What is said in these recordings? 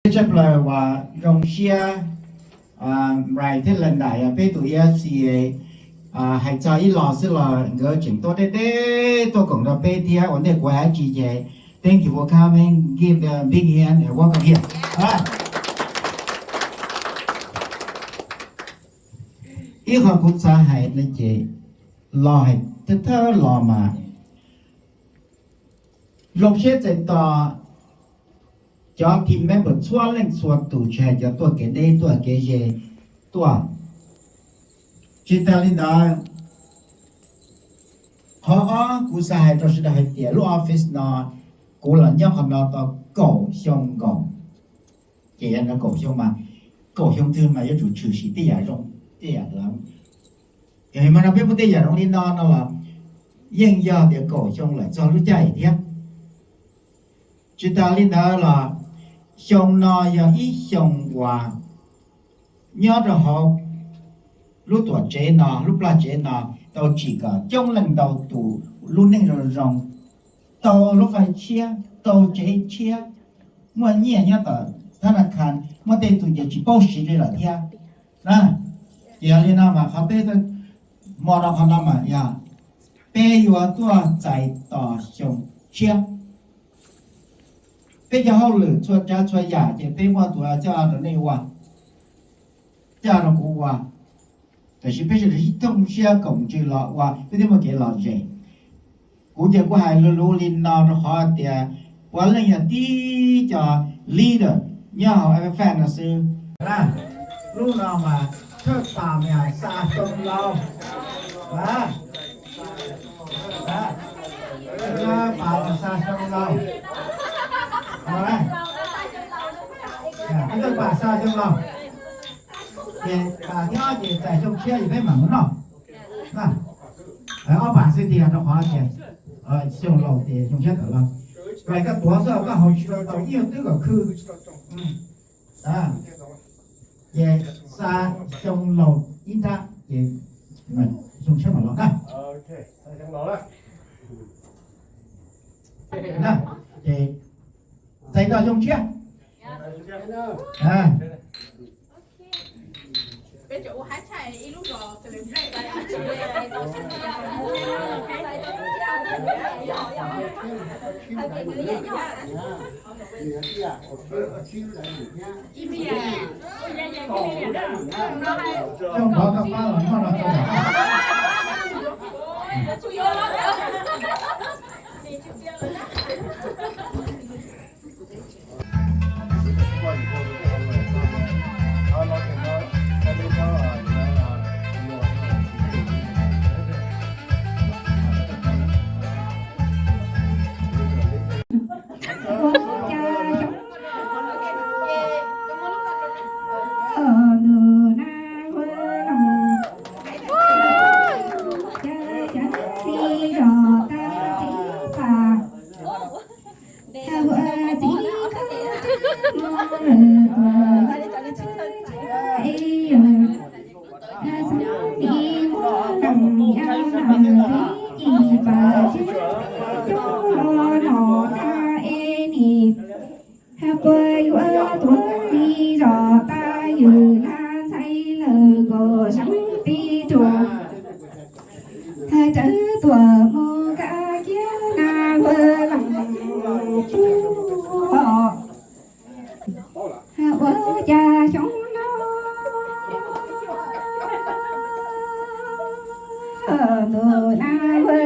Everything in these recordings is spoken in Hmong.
Peb tshaj plaws uas zoo siab, Ray thiab Linda yog peb tus E F C A, hais txog ib lo xwb los nkawd tseem tuaj deb deb tuaj koom nrog peb thiab. Ua ntej kuv hais dab tsi ces thank you for coming, give them a big hand and welcome here. Ib qho kuv xav hais no ces los hais thawj thawj los mas zoo siab txais tos cov team member txhua leej txhua tus, tsis hais cov tuaj kev deb tuaj kev ze tuaj. Tsis tas li ntawd, qhov ob kuv xav hais rau sawv daws hais tias lub office no kuv los nyob qhov no tau kaum xyoo nkaus. Ces yog no kaum xyoo mas, kaum xyoo twg mas yuav tsum tshwm sim tej yam zoo, tej yam lawv. Yog mas no peb muaj tej yam zoo li no no los yeej yog tias kaum xyoo lawm txog lub caij thiab. Tsis tas li ntawd los xyoo no yog ib xyoo uas nyob rau hauv lub tuam tsev no, lub plag tsev no tau tsim kom coob leej ntau tus lub neej zoo zoo, tau lub fais tshiab, tau tsev tshiab, muaj nyiaj nyob tom thab na kha, muaj tej tus ces tsis paub siv li lawm thiab na. Ces yog li no mas qhov peb hmo no qhov no mas yog peb yuav tuaj txais tos xyoo tshiab. Peb cov hauj lwm txhua tsav txhua yam ces peb muaj tus coj rau nej ua, coj rau kuv ua, tiam sis peb sawv daws sib thooj siab koom ntsws los ua peb thiaj muaj kev lom zem. Kuv ces kuv hais luv luv li no rau qhov tias puav leej yog tib co leader nyob hauv FFA no xwb. Lub no mas thawj pam mas xa xyoo laus, thawj pam mas xa xyoo laus, thawj pam xa xyoo laus, ces pam thib ob ces txais xyoo tshiab ces peb mam mus noj. Ob pam xwb tiag rau qhov tias xyoo laus ces xyoo tshiab tawm los. Rais koj tuav xwb koj haus tsis tau ib nyuag twb kom khw. Ces xa xyoo laus ib nrab ces xyoo tshiab mam los na. Ces txais tos xyoo tshiab. Coj qhov koj pab los noj no tau. Puas yuav tuav li zos tab yws laj ntxhais lawm nkaus seeb tib tug. Rawv tuam mus kab kiab na luag leej tsuj, ua cas xyoo no ntuj na luag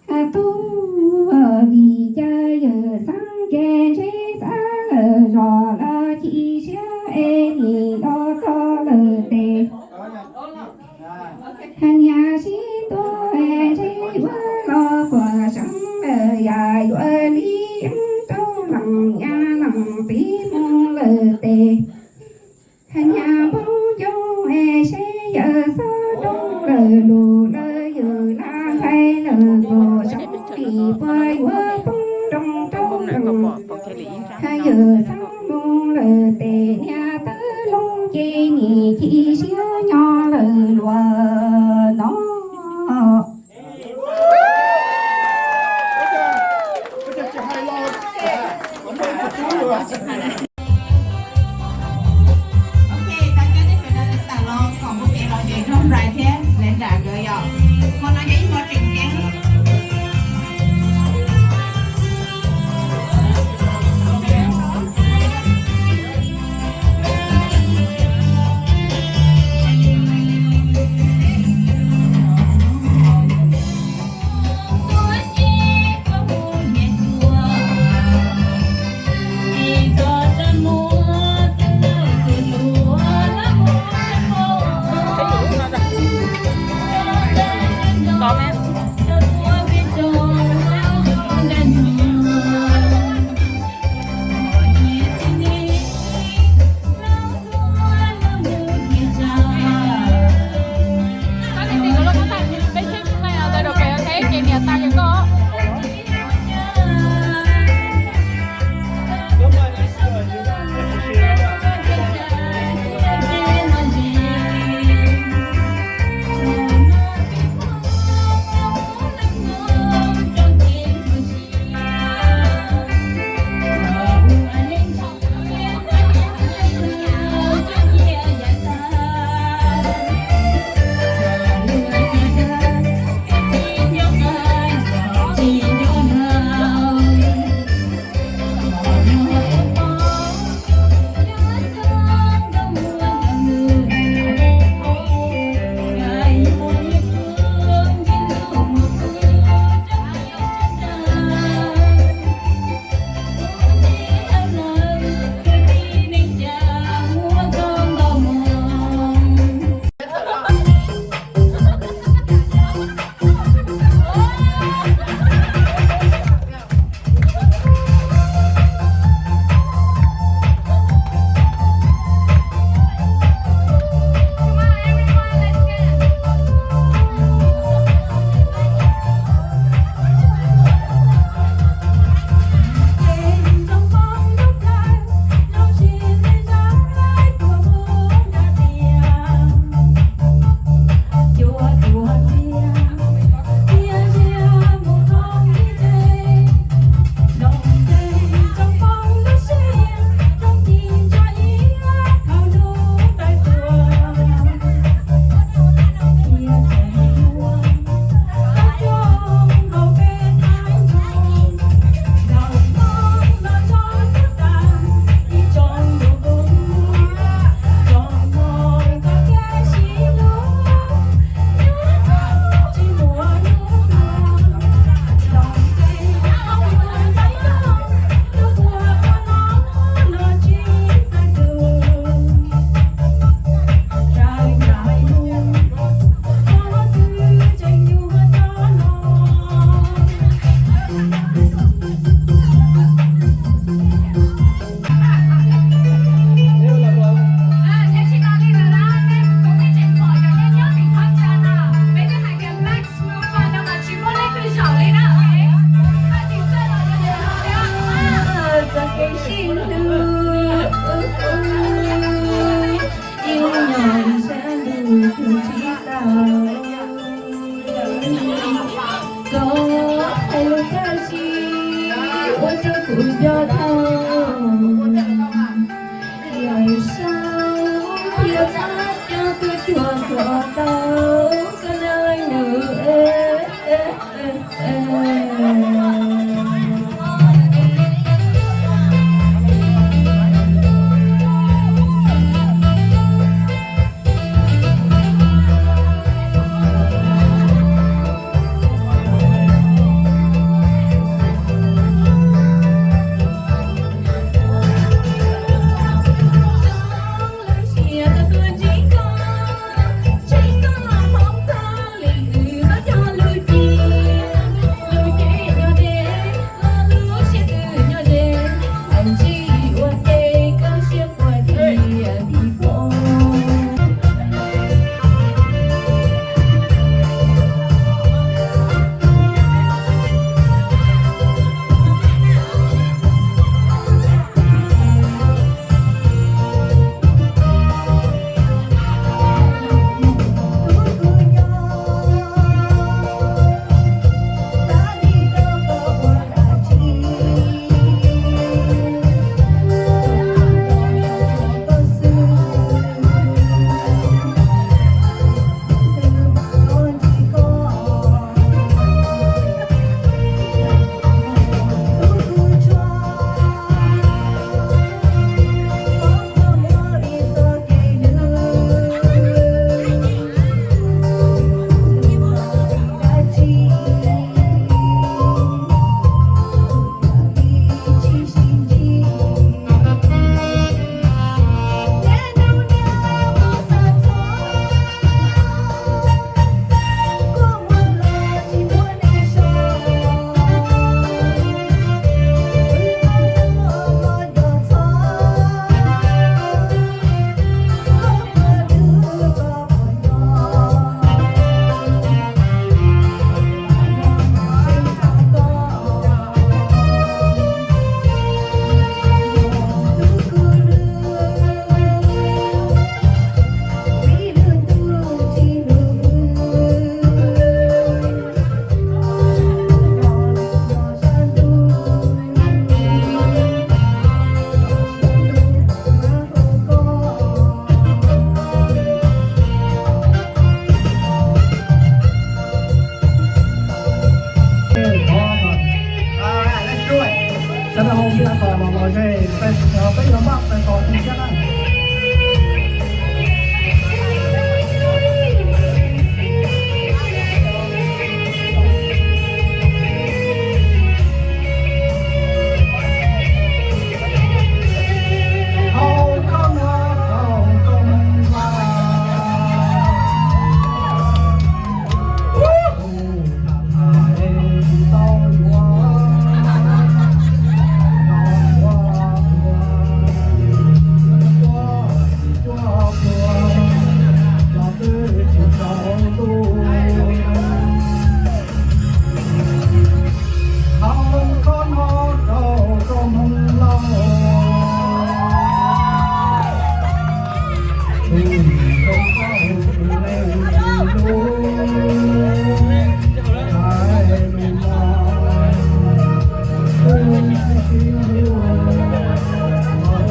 leej tub, vim cas yawm xeeb kev ntseb xav lawm zos los chim siab es nim los txog lawm tes. Niam sib ntua ntseb yuav los puas seeb lawm yam yuav li yeeb rau leej niam leej txiv mus lawm tes. Niam npoob ncoo es seb yawm xob rooj lawm lus lawm yws laj ntxhais lawm nkaus seeb nim puas yuav poob nroo rau leej. Yawm xob mus lawm tes niam tawb loo ces nim chim siab nyo lawm luag no. Ok, tag kis nej sawv daws tawm los kom kuv kev los ces nrog Rai thiab Lenda nkawd yom. Hmo no yog ib hmo tseem ceeb.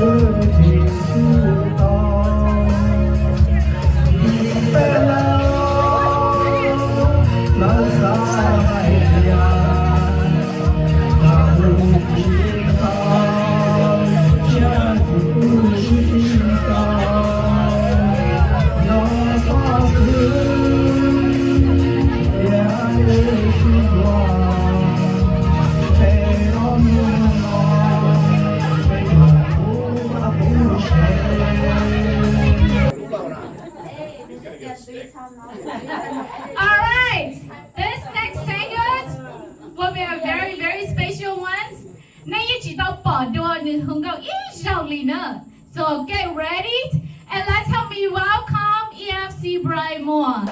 All right, this next singers will be a very, very special ones. Nej yeej tsis tau pom dua nws hu nkauj ib zaug li na. So get ready and let's help me welcome E F C Bright Moore.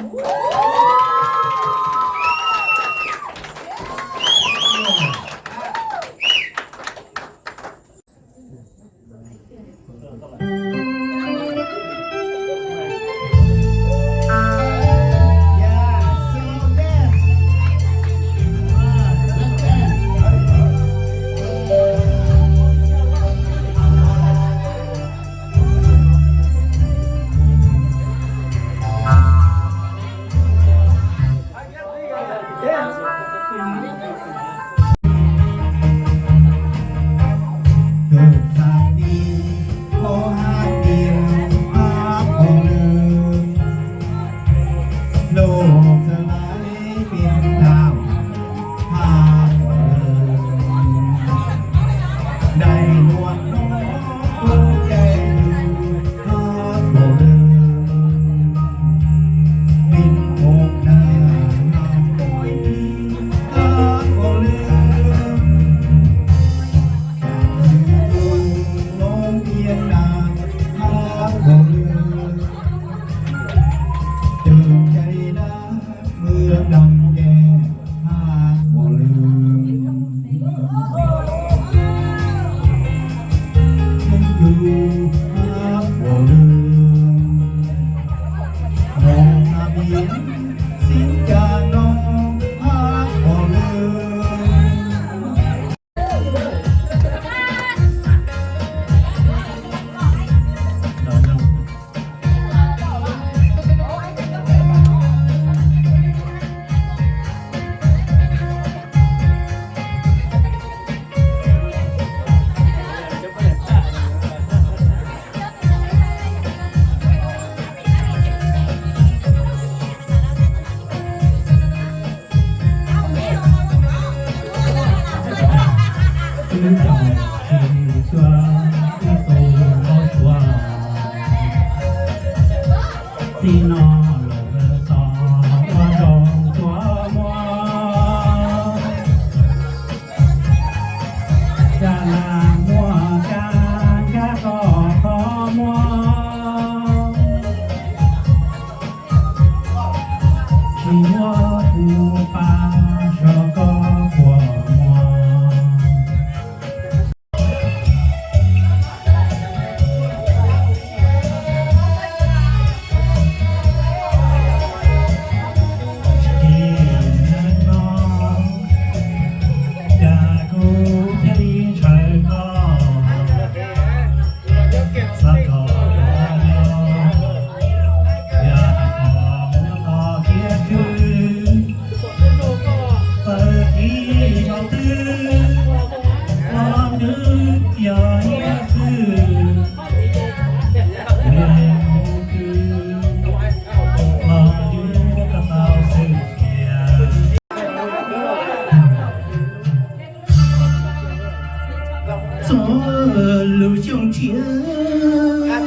Txog lub xyoo tshiab,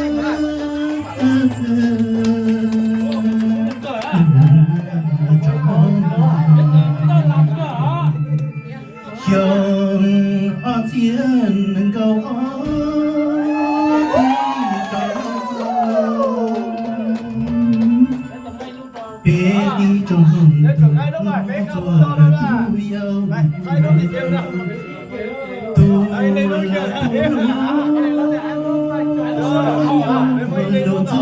xyoo ob txhiab nees nkaum ob, peb ib tsoom txhua tus yau, tus tus hlub txuj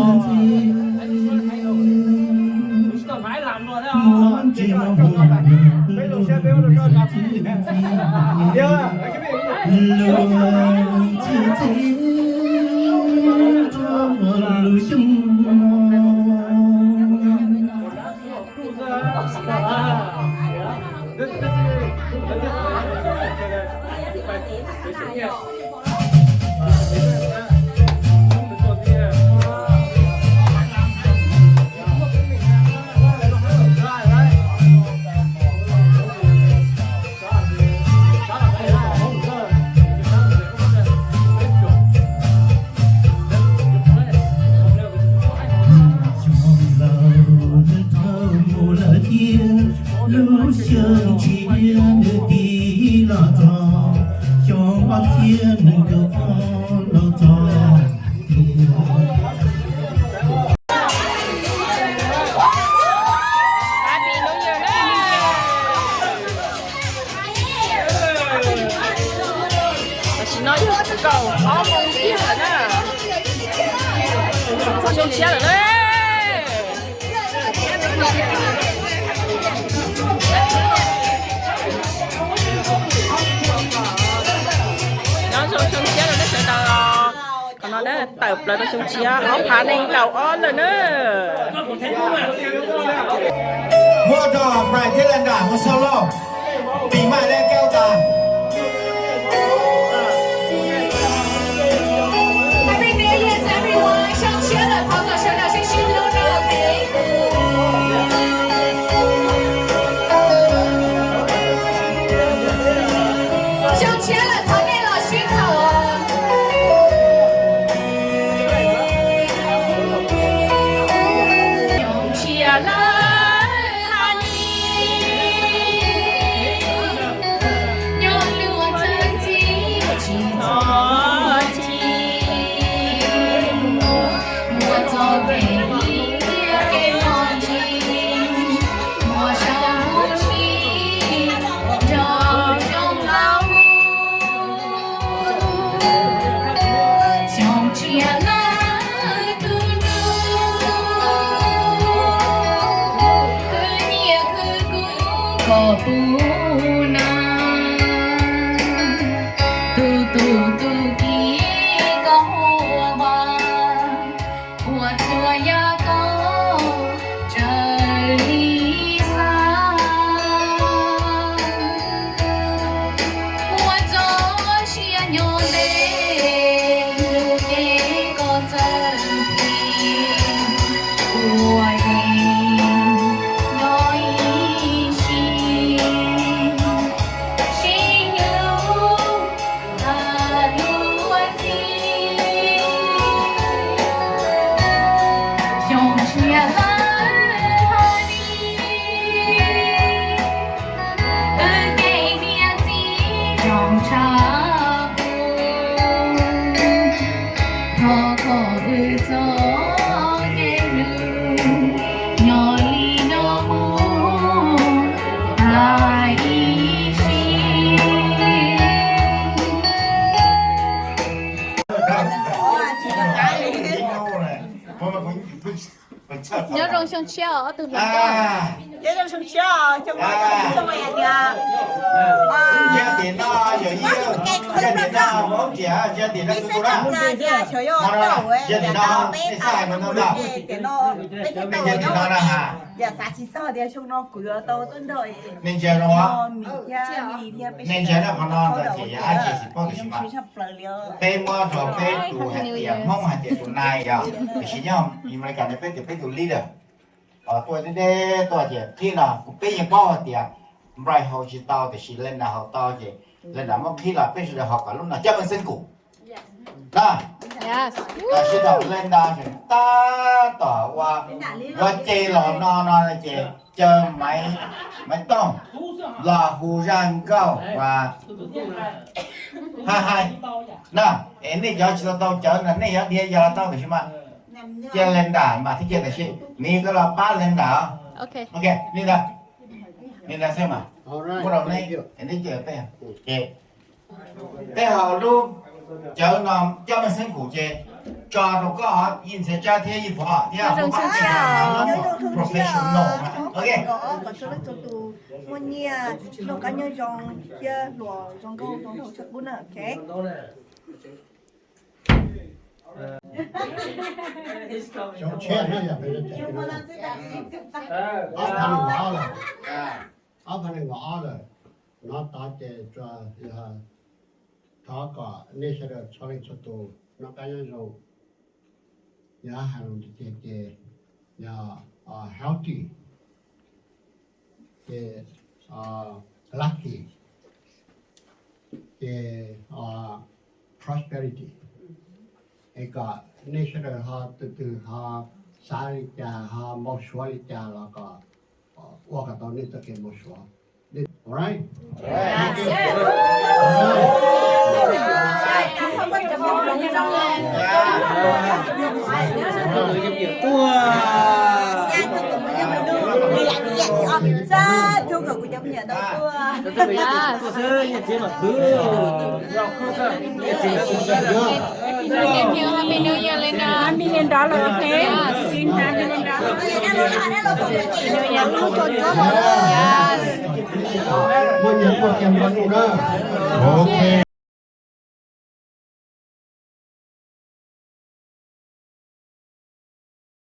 ntxim, muab ntsis muab muag, lub txuj ntxim. Xyoo tshiab lawm na. Nyob zoo xyoo tshiab rau nej sawv daws os. Qhov no na tawm plaws rau xyoo tshiab ob phav nees nkaum ob lawm na. Muab rau Bright thiab Linda mus solo. Pim maj li koj tas. Happy New Year, everyone. Xyoo tshiab lawm, thov kom sawv daws sib sib hlub na, ok? Xyoo tshiab lawm, thov nej los sib tham. Xyoo tshiab lawm hais li, nyob luag txwv txij tsis txhob chim, muaj txoj kev hlub thiab kev mog ntsis, muaj saum huv si nrog xyoo laus. Xyoo tshiab lawm tus nus, khwv nyiaj khwv kub koj pub na, tus tub tus kiv koj ua vaj, ua txhua yam koj raws li xav. Ua txoj sia nyob ntev, ntev koj txawj pib, ua neej nyob ib sim, sib hlub tag luag ntxhi. Xyoo tshiab lawm hais li, wb kev niam txiv zoo tshaj qub, thov kom wb txoj kev hlub nyob li no mus tas ib sim. Nyob zoo xyoo tshiab ob tug hluas nkauj. Nyob zoo xyoo tshiab, xyoo no yog tias, nyob tias no yog ib, nyob tias no, nyob tias no, nyob tias no, nej xav hais no ntau ntau, nej nyob tias no na ha. Yam xav tsis txog tias xyoo no kuv yuav tau tuaj nrog nej ntsia zoo, nej ntsia no qhov no ntawd ces yog dab tsi tsis paub tiam sis mas peb muab rau peb tus hais tias Hmoob hais tias tus nai yog, tiam sis nyob Amelikas no peb tias peb tus leader tuaj deb deb tuaj ces qhib no kuv peb yeej paub hais tias Bright haus tsis tau tiam sis Linda haus tau ces Linda muab qhib los peb sawv daws haus kom lub no coj meej xeeb kum na. Tam sim no Linda tseem tab tom ua, yuav ce los no no ces caw Maiv, Maiv Tooj los hu zaj nkauj uas hais hais na, es nej cov tsis tau tau cawv na nej yuav dhia yos los tau tiam sis mas cia Linda mas thiab cia tam sim nws koj los pab Linda. Ok, Linda, Linda xwb mas muab rau neb es neb cia peb. Peb haus lub cawv no coj meej xeeb kum ces tso rau koj Yij Ntxhiav Tsab thiab Yij Pov thiab Hmoob Pab Tij no, professional. Ok. Muaj nyiaj, luag qab nyob zoo thiab hluas zoo nkauj zoo nraug tshaj qub na, ok. Xyoo tshiab no yog peb cov ob phav nees nkaum ob lawm, ob phav nees nkaum ob lawm, no tod ces tsuas yog thov kom nej sawv daws txhua leej txhua tus noj qab nyob zoo, yog hais lus tiag tiag ces yog healthy, ces lucky, ces prosperity, es kom nej sawv daws ho tus twg ho xav li cas ho npau suav li cas los kom ua kom tau nej txoj kev npau suav. Alright? Thank you, Happy New Year, Linda. Happy New Year, darling. Okay. Yes. Linda, Happy New Year, darling. Happy New Year. Yes.